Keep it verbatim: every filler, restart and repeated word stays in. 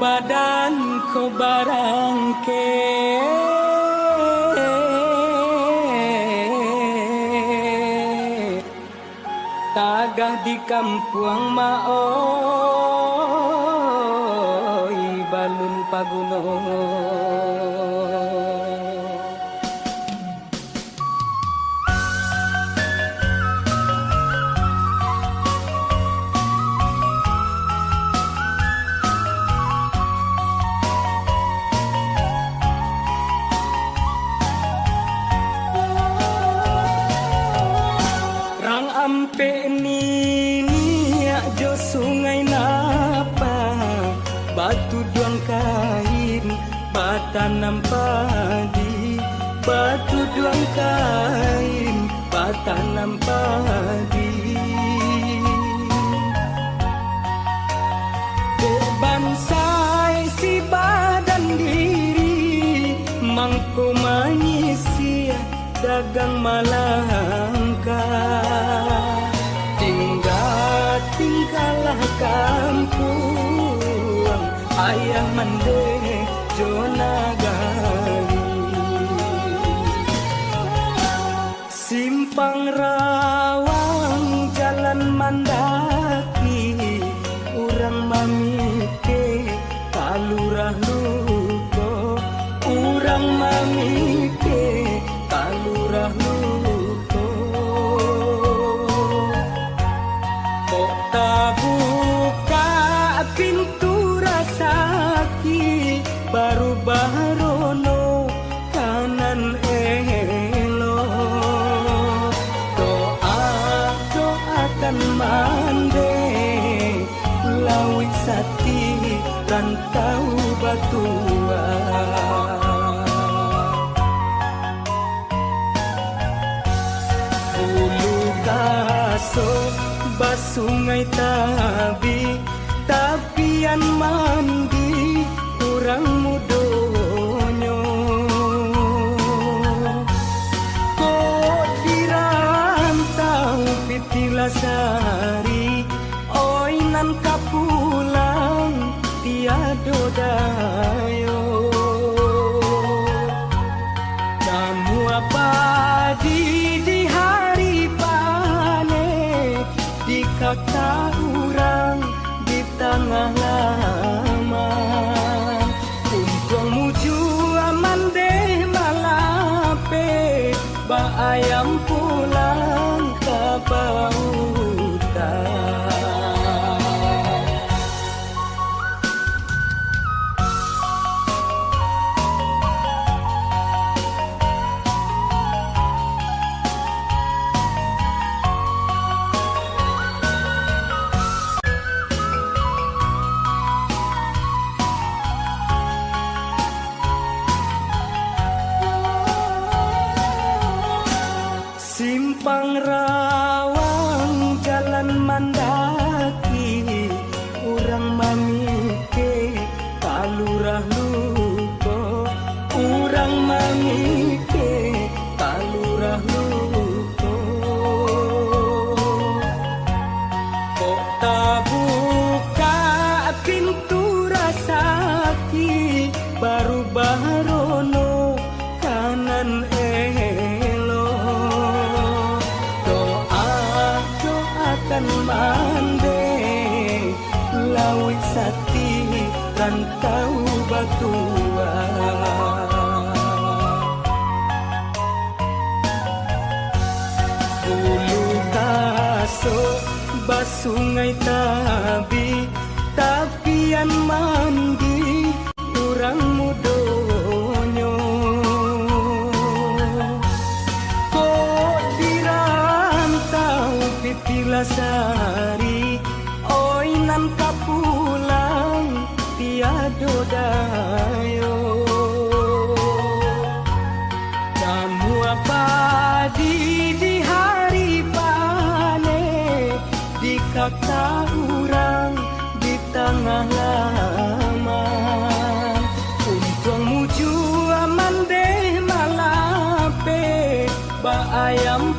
Padan ko barangkek, tagah di kampuang ma oi, balun paguno. Rang ampek niniak jo Sungai Napa, batuduang kain, batanam padi, batuduang kain, batanam padi. Dek bansaik si badan diri, mangko manyisiah dagang malangka. Tingga-tinggalah kampuang, ayah mandeh jo nagari. Simpang rawang jalan mandaki, urang mamikeh ka lurah luko, urang mamikeh ka lurah luko. Kok tabukak pintu rasaki, barubah rono ka nan elok. Doa-doakan mandeh, lauik sati rantau batua. Ulu Gasok basungai Tabi, tapian mandi urang mudonyo. Kok di rantau Piti Lasari, oi nan ka pulang tiado dayo. Samua padi di hari paneh, dikaka urang di tangah laman. Untuang mujua mandeh malapeh, baayam pulang ka pautan. Simpang rawang jalan mandaki, urang mamikeh ka lurah luko, urang mamikeh ka lurah luko. Kok tabukak pintu rasaki, barubah rono ka nan elok. Doa-doakan mandeh, lauik sati rantau batua. Ulu Gasok basungai Tabi, tapian mandi urang mudonyo. Kok di rantau Piti Lasari, oi nan ka pulang tiado dayo. Samua padi di hari paneh, dikaka urang di tangah laman. Untuang mujua mandeh malapeh, baayam